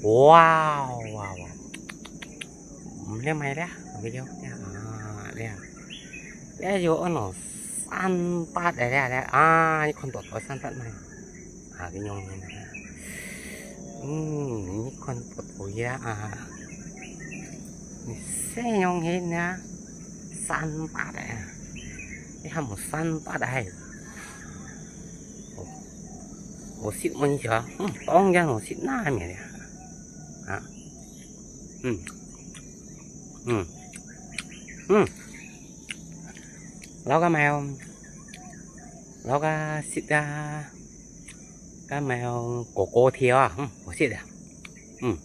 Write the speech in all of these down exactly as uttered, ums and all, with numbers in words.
哇哇哇！毋係買了，毋要了啊，了。了有安到三八个了了啊，你看多多三八买啊，个樣呢？嗯，你看多多呀啊，你細樣个呢，三八个，你还冇三八个还？哦，我食么你讲，嗯，当然我食那面的。 啊，嗯，嗯，嗯，老个买哦，老个食个，个买哦，果果条啊，嗯，我食的，嗯，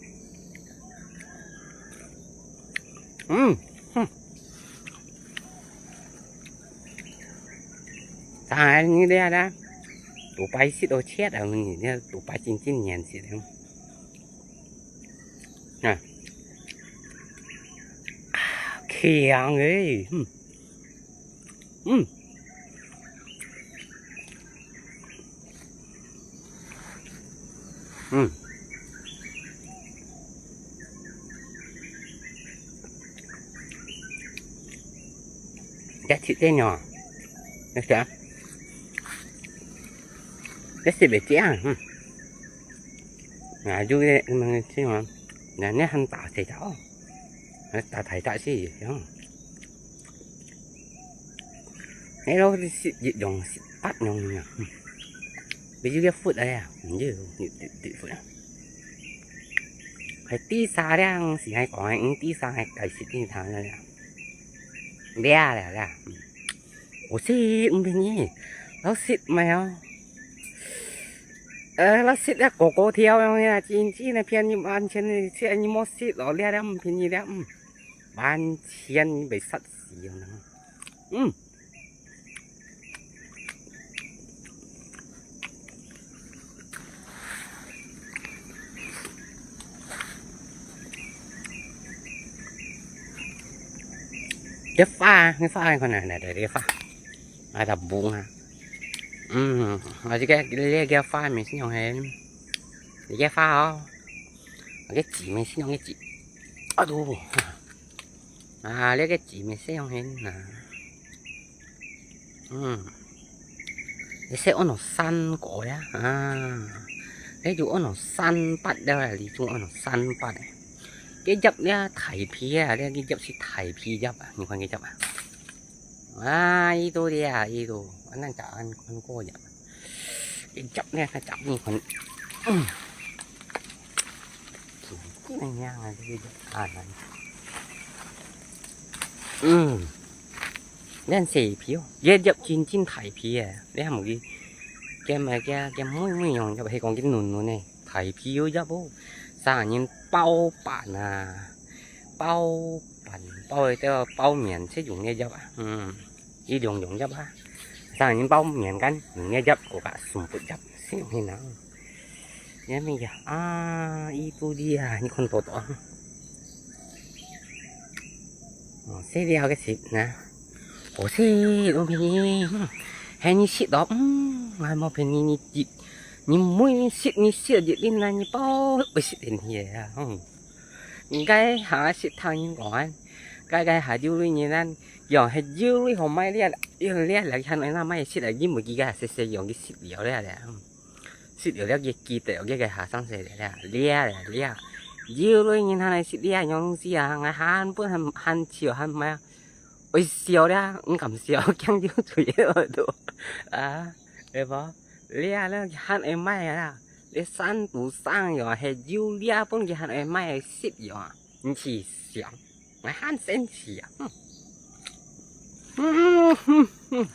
嗯，嗯，当然你这样的，都白食都切的，你这都白金金年食的。 啊，強欸，嗯，嗯，嗯，這切點樣啊？這啥？這是不是這樣？嗯。 啊，就係恁樣个情況，人家還打死佢哦，還打大隻死佢哦。你老係一樣食八樣啊，嗯，比如个佛个啊，毋係，你你你佛啊，係第三樣是還講个，嗯，第三个解釋你聽个啊，了了了，嗯，我是毋便宜，老實買哦。 呃，老實啊，果果條樣啊，真正个便宜，完全个，這你莫食咯，了了，毋便宜了，嗯，完全你被殺死了呢。嗯。這花，這花，你看哪，哪，哪，這花，啊，它紅啊。 嗯，啊，這个，這个花面是用个，這个花哦，這个籽面是用个籽，啊，都，啊，這个籽面是用个啊，嗯，這是安到三个呀，啊，這就安到三八了，這種安到三八个，這葉呢，大皮啊，這个葉是大皮葉啊，你看這葉啊。 啊，一度的啊，一度，恁樣講，恁看過呀。一隻呢，佢隻呢，看，嗯，真正个樣啊，這个啊，嗯，恁細皮哦，一隻真正大皮啊，你還無去，佢麼个，佢妹妹樣，又係講佢嫩嫩呢，大皮又一哦，生人包辦啊。 包辦，包个，這个包面，就用个葉啊，嗯，一兩兩葉啊，生人包面間，用个葉，个个全部葉，先用个啊。這麼个啊，一度的啊，你看多多啊。哦，細條个食呢，哦，食，哦，便宜，嗯，係你食咯，嗯，還無便宜，你食，你每食，你食一粒啊，你包，會食便宜啊，嗯。 你該下食聽人講，該該下有類人啊，用係有類好賣咧，用咧來看，那賣食啊，因為佢个細細用佢食了咧咧，食了了佢記得，佢个下生細咧咧，咧咧，有類人還來食咧，用死啊，𠊎還本還還笑還賣啊，會笑咧，毋敢笑，驚流水个耳朵啊，對無？咧咧還會賣啊。 你山肚生樣，係有這本佢還會賣食樣啊，毋係想，𠊎還生氣啊！嗯，嗯，嗯，嗯。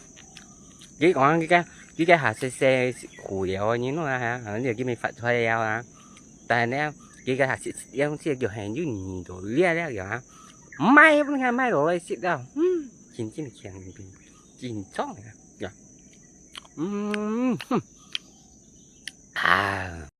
佢講佢个，佢个下細細苦了个人啊，你佢咪發出來了啊。但係呢，佢个下細細樣，這叫係有耳朵咧咧樣啊，賣分佢賣落來食啊，嗯，真正強，真重啊，呀，嗯，嗯，嗯。 啊。